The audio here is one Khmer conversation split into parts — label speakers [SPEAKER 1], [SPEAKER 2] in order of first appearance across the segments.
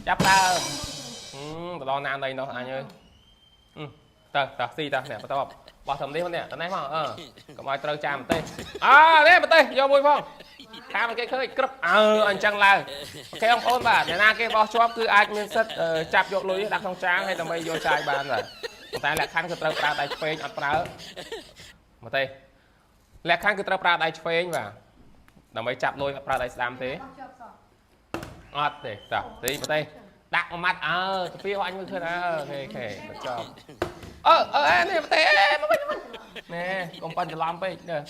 [SPEAKER 1] ចាប់ដើមទៅដល់ណានៃនោះអញអើយតើតើស៊ីតើនេះបន្តបោះត្រឹមនេះនេះតនេះមកអឺកុំឲ្យត្រូវចាមម្ទេសអើនេះម្ទេសយកមួយផងតាមគេឃើញក្រឹបអើអញ្ចឹងឡើង OK បងប្អូនបាទអ្នកណាគេបោះជាប់គឺអាចមានសិទ្ធចាប់យកលុយដាក់ក្នុងចានហើយដើម្បីយកចាយបានបាទតែលក្ខខណ្ឌគឺត្រូវប្រើដៃឆ្វេងអត់ប្រើមកទេលក្ខខណ្ឌគឺត្រូវប្រើដៃឆ្វេងបាទដើម្បីចាប់លុយអត់ប្រើដៃស្ដាំទេ
[SPEAKER 2] ជាប់សោះ
[SPEAKER 1] អត់ទេតោះទីប្រទេសដាក់មួយម៉ាត់អើកាពីអញមើលឃើញអើ OK OK បញ្ចប់អឺអឺនេះប្រទេសអេមកវិញមកណែកុំប៉ាន់ច្រឡំពេកនេះ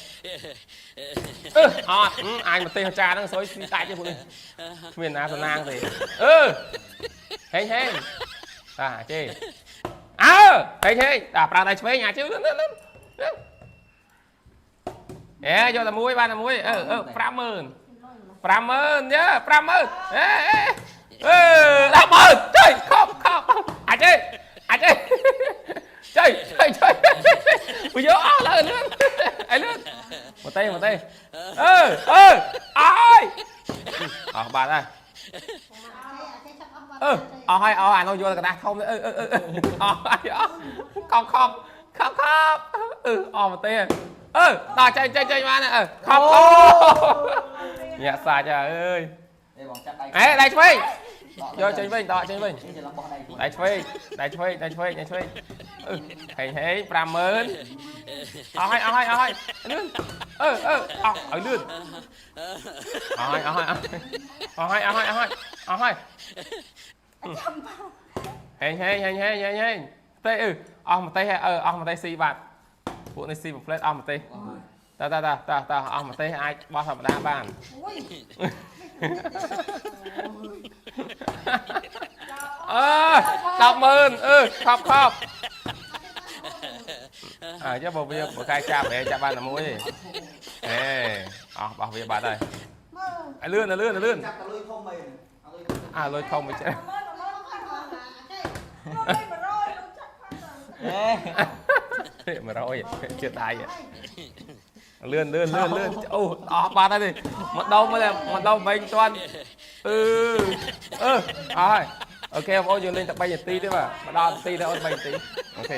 [SPEAKER 1] អឺអត់អញប្រទេសអាចារ្យហ្នឹងស្រួយស៊ីតាច់ទេពួកនេះគ្មានណាសំណាងទេអឺហេងហេងតាជេអើហេងហេងតាប្រើដៃឆ្វេងអាចជឿលឿនលឿនលឿនអេយកតែមួយបានតែមួយអឺអឺ50000 50000យ៉ា50000អេអេអឺ100,000ចុយខប់ខប់អាចទេអាចទេចុយចុយចុយវាយកអស់ឡើយលឿនអីលឿនមកទេមកទេអឺអឺអើយអស់បាត់ហើយអឺអស់ហើយអស់អានោះយកកដាស់ធំអឺអឺអឺអស់ហើយអស់ខំខំខំខំអឺអស់មកទេអឺដល់ចេញចេញចេញបានអឺខំខំញាក់សាច់អើយ
[SPEAKER 3] នេះបងចាប់ដៃ
[SPEAKER 1] អេដៃឆ្វេងយកចេញវិញដកចេញវិញ
[SPEAKER 3] នេះច្រឡំបោះដៃ
[SPEAKER 1] ដៃឆ្វេងដៃឆ្វេងដៃឆ្វេងដៃឆ្វេងអឺហេងហេង50000អស់ហើយអស់ហើយអស់ហើយលឿនអឺអឺអស់ឲ្យលឿនអស់ហើយអស់ហើយអស់ហើយអស់ហើយអស់ហើយអស់ហើយហេងហេងហេងហេងហេងហេងទេអឺអស់ម្ទេសហើយអឺអស់ម្ទេសស៊ីបាត់ពួកនេះស៊ីមួយផ្លេតអស់ម្ទេសតើតើតើតើតើអស់ម្ទេសអាចបោះធម្មតាបាន
[SPEAKER 2] អូយ
[SPEAKER 1] អឺ100,000អឺខប់ខប់អើចុះបើវាបើកាយចាប់ហេចាប់បានតែមួយទេអេអស់បោះវាបាត់ហើយ
[SPEAKER 2] មើល
[SPEAKER 1] ឲ្យលឿនឲ្យលឿនឲ្យលឿន
[SPEAKER 3] ចាប់តលុយធំអីអលុយ
[SPEAKER 1] អើលុយធំមួយចេះ
[SPEAKER 2] មើលមើលខាងចេះមើល100លោកចាក់ខាង
[SPEAKER 3] អេ
[SPEAKER 1] 100ជឿដៃលឿនលឿនលឿនលឿនអូអស់បាត់ហើយនេះមកដុំមកមកដុំវិញតាន់អឺអឺអស់ហើយ OK បងប្អូនយើងលេងតែ3នាទីទេបាទមកដល់នាទីទេអូន3នាទី OK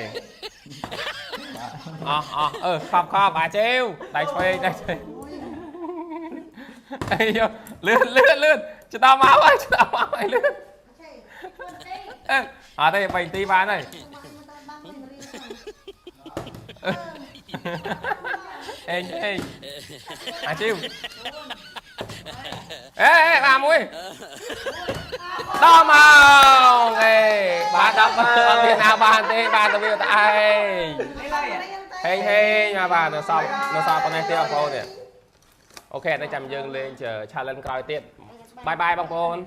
[SPEAKER 1] អស់អស់អឺខប់ខប់អាជេវដៃឆ្វេងដៃឆ្វេងអីយោលឿនលឿនលឿនចដល់មកហើយចដល់មកហើយលឿន
[SPEAKER 2] ចេះទេ
[SPEAKER 1] អឺអត់ទេ3នាទីបានហើយ
[SPEAKER 2] បានបានរៀន
[SPEAKER 1] អេងអេងអាជីវអេអេបាទមួយដល់មកអេបាទដល់អត់មានណាបានទេបានតែវាតែឯងហេងហេងបាទនៅសល់នៅសល់ប៉ុណ្ណេះទៀតបងប្អូននេះ OK តែចាំយើងលេង challenge ក្រោយទៀត bye bye បងប្អូន។